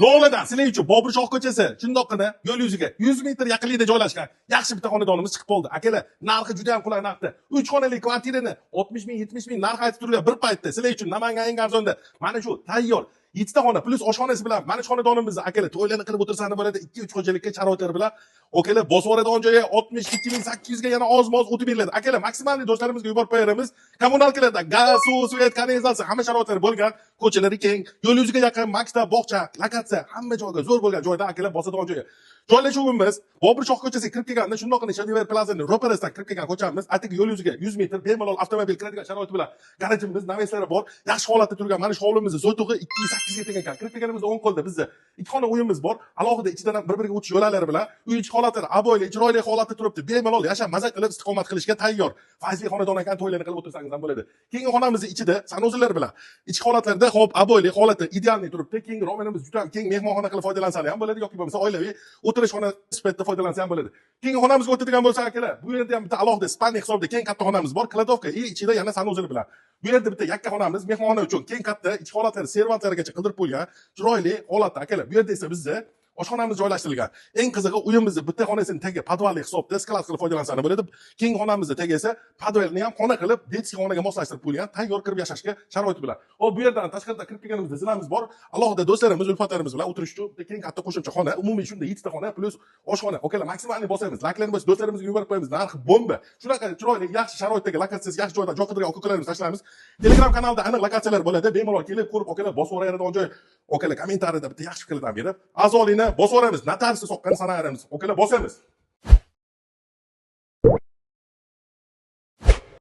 Lo'lidan sizlar uchun Bobur shoh ko'chasi, shundoqqina yo'l yuziga 100 metr yaqinlikda joylashgan yaxshi bitta xonadonimiz chiqib qoldi. Akalar, narxi juda ham qulay narxda. 3 xonali kvartirani 60 ming, 70 ming narx aytib turilgan bir paytda sizlar uchun Namangan eng arzonda mana shu tayyor yettita xona plyus oshxonasi bilan mana shu xonadonimizni, akalar, to'ylarni qilib o'tirsangiz bo'ladi, 2-3 xo'jalikka sharoitlar bilan, akalar, bosib yuboradigan joyi 62 800 ga yana oz moz o'tib beriladi. Akalar, максимальный do'stlarimizga yuborib qo'yamiz. Коммуналка larda gaz, suv, свет, kanalizatsiya, hamma sharoitlar bo'lgan, ko'chalari keng, yo'l yuziga yaqin, maktab, bog'cha, lokatsiya hamma joyga zo'r bo'lgan joyda, akalar, bosadigan joyi. Joylashuvimiz Bobur shoh ko'chasiga kirib kelganda, shundoqqina Shadiver Plazani ro'parasidan kirib kelgan ko'chamiz, atigi yo'l yuziga 100 metr, bemalol avtomobil kiradigan sharoiti bilan garajimiz, навес lari bor, yaxshi holatda turgan mana shu hovlimizni sotug'i 2,8 ga teng ekan. Kirib kelganimizda o'ng qo'lda bizni ikki xona uyimiz bor, alohida ichidan ham bir biriga o'tish yo'laklari bilan. Uy ichi holatlari обой li, chiroyli holatda turibdi, bemalol yashab, maza qilib istiqomat qilishga tayyor fayzli xonadon ekan, to'ylarni qilib o'tirsangiz ham bo'ladi. Keyingi xonamizni ichida санузел lar bilan, ichki holatlarda hop, обой li holati идеальный turibdi. Keyingi romanimiz juda ham keng, mehmonxona qilib foydalansa ham bo'ladi yoki bo'lmasa oilaviy o'tirish xona sifatida foydalansa ham bo'ladi. Keyingi xonamizga o'tadigan bo'lsak, akalar, bu yerda ham bitta alohida спальный hisobida keng katta xonamiz bor, кладовка и ichida yana санузел bilan. Bu yerda bitta yakka xonamiz, mehmonxona uchun keng katta, ichki holatlari servantlarigacha qildirib qo'yilgan chiroyli holatda. Akalar, bu yerda esa bizni oshxonamiz joylashtirilgan. Eng qizig'i, uyimizni bitta xonasini tagi podvalli hisobda склад qilib foydalansa ham bo'ladi. Keyingi xonamizni tagi esa podvalni ham xona qilib, детский xonaga moslashtirib qo'yilgan, tayyor kirib yashashga sharoiti bilan. Hop, bu yerdan tashqarida kirib kelganimizda zinamiz bor, alohida do'stlarimiz, ulfatlarimiz bilan o'tirish uchun bitta keng katta qo'shimcha xona. Umumiy shunda yettita xona plyus oshxona. Akalar, максимальный bosamiz, layklarni bosib, do'stlarimizga yuborib qo'yamiz. Narxi bomba, shunaqa chiroyli, yaxshi sharoitdagi, lokatsiyasi yaxshi joyda joy qidirgan aka ukalarimizni tashlaymiz. Telegram kanalda aniq lokatsiyalar bo'ladi, bemalol kelib ko'rib, akalar, bosib yuboradigan joy. Akalar, kommentariyada bitta yaxshi fikrlardan berib, a'zolikni bosib yuboramiz, notariusni soqqani sanayveramiz. Akalar, bosamiz.